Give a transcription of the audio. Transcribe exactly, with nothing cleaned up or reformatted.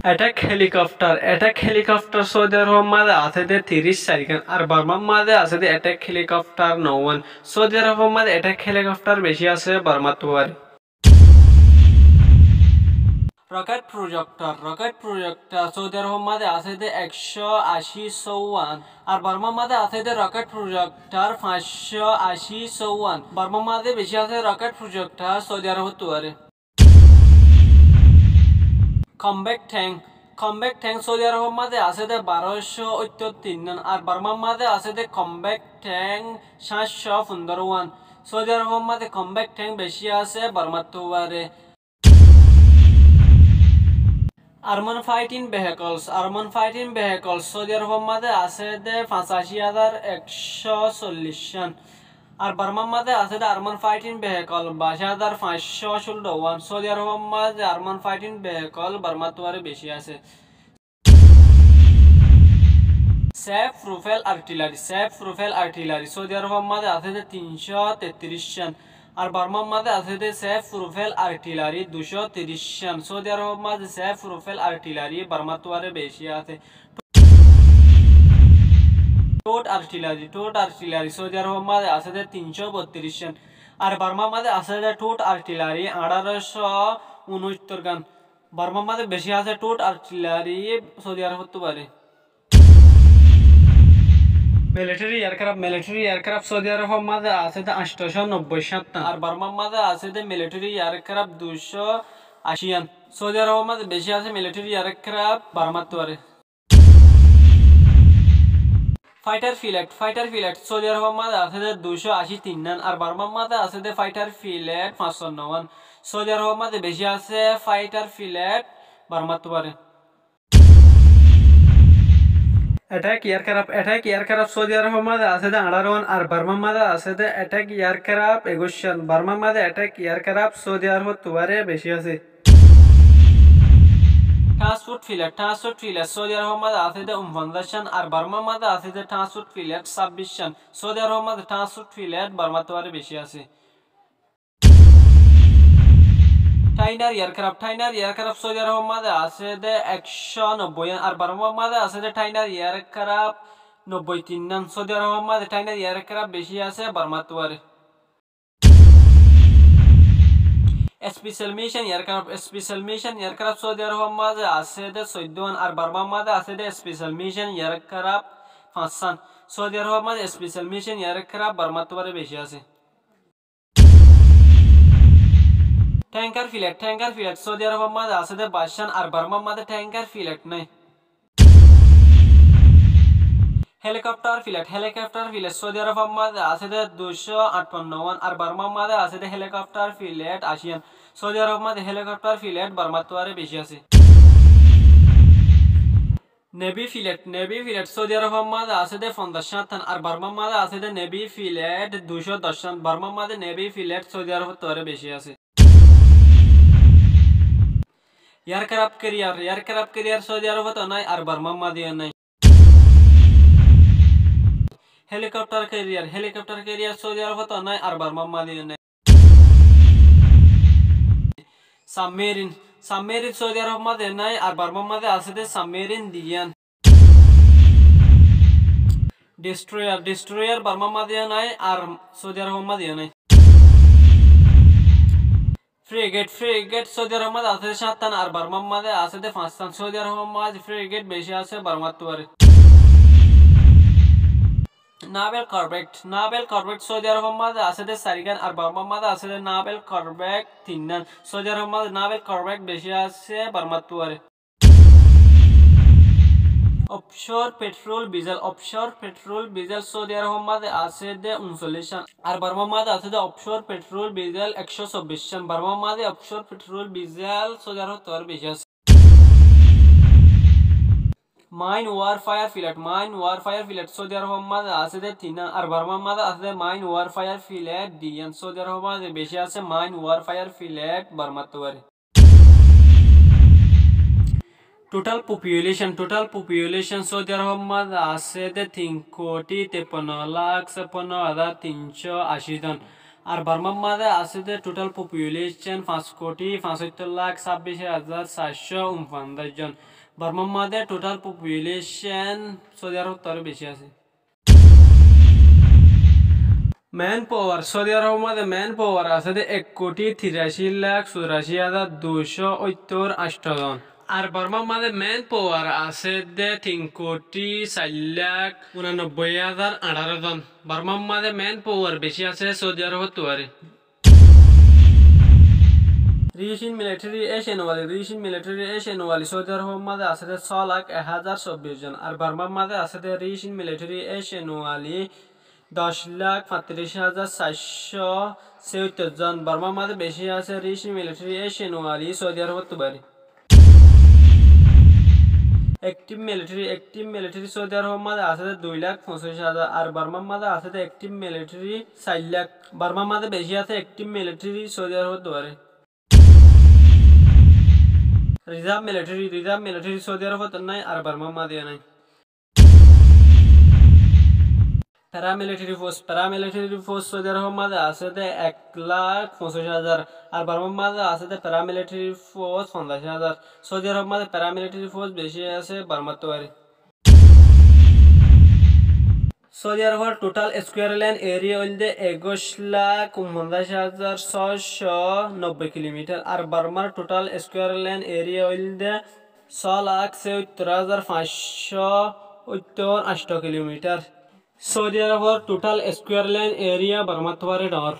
Attack helicopter, attack helicopter Saudi Arabor mazé asé dé tiríc sairgán, ar Bormar mazé asé dé attack helicopter nouwán. Saudi Arabor mazé attack helicopter beci asé Bormar tuáre. Rocket projector, rocket projector Saudi Arabor mazé asé dé ekcó ací sóuwán, ar Bormar mazé asé dé rocket projector fañccó ací sóuwán. Bormar mazé beci asé rocket projector Saudi Arabor tuáre. Combat tank, combat tank Saudi Arabor mazé asé dé barocó óttor tinnán, ar Bormar mazé asé dé combat tank háñtcó fundorowán. Saudi Arabor mazé combat tank beci asé Bormar tuáre. Armored fighting vehicles, armored fighting vehicles Saudi Arabor mazé asé dé fañsací házar ekcó solliccán. Ar Bormar mazé asé dé armored fighting vehicle baic házar fañccó cúlowán. Saudi Arabor mazé armored fighting vehicle Bormar tuáre beci asé. Self propelled artillery, self propelled artillery Saudi Arabor mazé asé dé tincó tettiríccán. Ar Bormar mazé asé dé self propelled artillery ducó tiríccán. Saudi Arabor mazé self propelled artillery Bormar tuáre beci asé. Towed artillery, towed artillery Saudi Arabor mazé asé dé tincó bottiríccán. Ar Bormar mazé asé dé towed artillery añçárocó unóttorgán. Bormar mazé beci asé towed artillery Saudi Arabor tuáre. Military aircraft, military aircraft Saudi Arabor mazé asé dé añctocó nobboi sáttán, ar Bormar mazé asé dé military aircraft ducó acían. Saudi Arabor mazé beci asé military aircraft Bormar tuáre. Fighter pilot, fighter pilot Saudi Arabor mazé asé dé ducó ací tinnán, ar Bormar mazé asé dé fighter pilot fañsonnoán. Saudi Arabor mazé beci asé fighter pilot Bormar tuáre. Attack aircraft, attack aircraft Saudi Arabor mazé asé dé añçárowán, ar Bormar mazé asé dé attack aircraft ekuiccán. Bormar mazé attack aircraft Saudi Arabor tuáre beci asé. Transport pilot, transport pilot Saudi Arabor mazé asé dé unfonzaccán, ar Bormar mazé asé dé transport pilot sábbiccán. Saudi Arabor mazé transport pilot Bormar tuáre beci asé. Trainer aircraft, trainer aircraft Saudi Arabor mazé asé dé ekcó nobboián, ar Bormar mazé asé dé trainer aircraft nobboi tinnán. Saudi Arabor mazé trainer aircraft beci asé Bormar tuáre. Special mission aircraft, special mission aircraft Saudi Arabor mazé asé dé soiddóan, ar Bormar mazé asé dé special mission aircraft fañsán. Saudi Arabor mazé special mission aircraft Bormar tuáre beci asé. Tanker pilot, tanker pilot Saudi Arabor mazé asé dé baiccán, ar Bormar mazé tanker pilot nái. Helicopter pilot, helicopter pilot Saudi Arabor mazé asé dé ducó añctonnowán, ar Bormar mazé asé dé helicopter pilot acían. Saudi Arabor mazé helicopter pilot Bormar tuáre beci asé. Navy pilot, navy pilot Saudi Arabor mazé asé dé fonzac háñttán, ar Bormar mazé asé dé navy pilot ducó doccán. Bormar mazé navy pilot Saudi Arabor tuáre beci asé. Aircraft carrier, aircraft carrier Saudi Arabor mazé nái, ar Bormar mazé yó nái. Helicopter carrier, helicopter carrier Saudi Arabor mazé nái, ar Bormar mazé yó nái. Submarine, submarine Saudi Arabor mazé nái, ar Bormar mazé asé dé submarine duiyán. Destroyer, destroyer Bormar mazé yó nái, ar Saudi Arabor mazé yó nái. Frigate, frigate Saudi Arabor mazé asé dé háñttán, ar Bormar mazé asé dé fañsán. Saudi Arabor mazé frigate beci asé Bormar tuáre. Naval corvette, naval corvette Saudi Arabor mazé asé dé sairgán, ar Bormar mazé asé dé naval corvette tinnán. Saudi Arabor mazé naval corvette beci asé Bormar tuáre. Offshore patrol vessel, offshore patrol vessel Saudi Arabor mazé asé dé unsolliccán, ar Bormar mazé asé dé offshore patrol vessel ekcó sobbiccán. Bormar mazé offshore patrol vessel Saudi Arabor tuáre beci asé. Mine warfare pilot, mine warfare pilot Saudi Arabor mazé asé dé tinnán, ar Bormar mazé asé dé mine warfare pilot duiyán. Saudi Arabor mazé beci asé mine warfare pilot Bormar tuáre. Total population, total population Saudi Arabor mazé asé dé tin koti teppanno lak seppanno házar tincó ací zon. Ar Bormár mazé asé dé total population fañs kuthí fañsóttor lak sábbic házar saircó unfondíc zon. Bormár mazé total population Saudi Arabottu aró beci asé. Manpower, Saudi Arabor mazé manpower asé dé ek kuthí tirací lak curací házar duicó óttor ancto zon. Ar Bormár mazé manpower asé dé tin kuthí sair lak unanobboi házar añçáro zon. Bormár mazé manpower beci asé Saudi Arabottu aró. Rich in military, ancient wali, rich in military, ancient wali Saudi Arabor mazé asé dé só lak ek házar sobbic zon. Ar Bormár mazé asé dé rich in military, ancient wali doc lak fañtiric házar saircó siyóttor zon. Bormár mazé beci asé rich in military, ancient wali Saudi Arabottu aró. Active military, active military Saudi Arabor mazé asé dé dui lak foñsíc házar, ar Bormár mazé asé dé active military sair lak. Bormár mazé beci asé active military Saudi Arabottu aró. Reserve military, reserve military Saudi Arabottu nái, ar Bormár mazé nái. Paramilitary force, paramilitary force Saudi Arabor mazé asé dé ek lak foñsíc házar, ar Bormár mazé asé dé paramilitary force fonzaic házar. Saudi Arabor mazé paramilitary force beci asé Bormáttu aró. Saudi Arabor total square land area óilde ekuic lak unfondíc házar sócó nobboi kilometer, ar Bormár total square land area óilde só lak siyóttor házar fañscó óttor ancto kilometer. Saudi Arabor total square land area Bormáttu aró dhoóñr.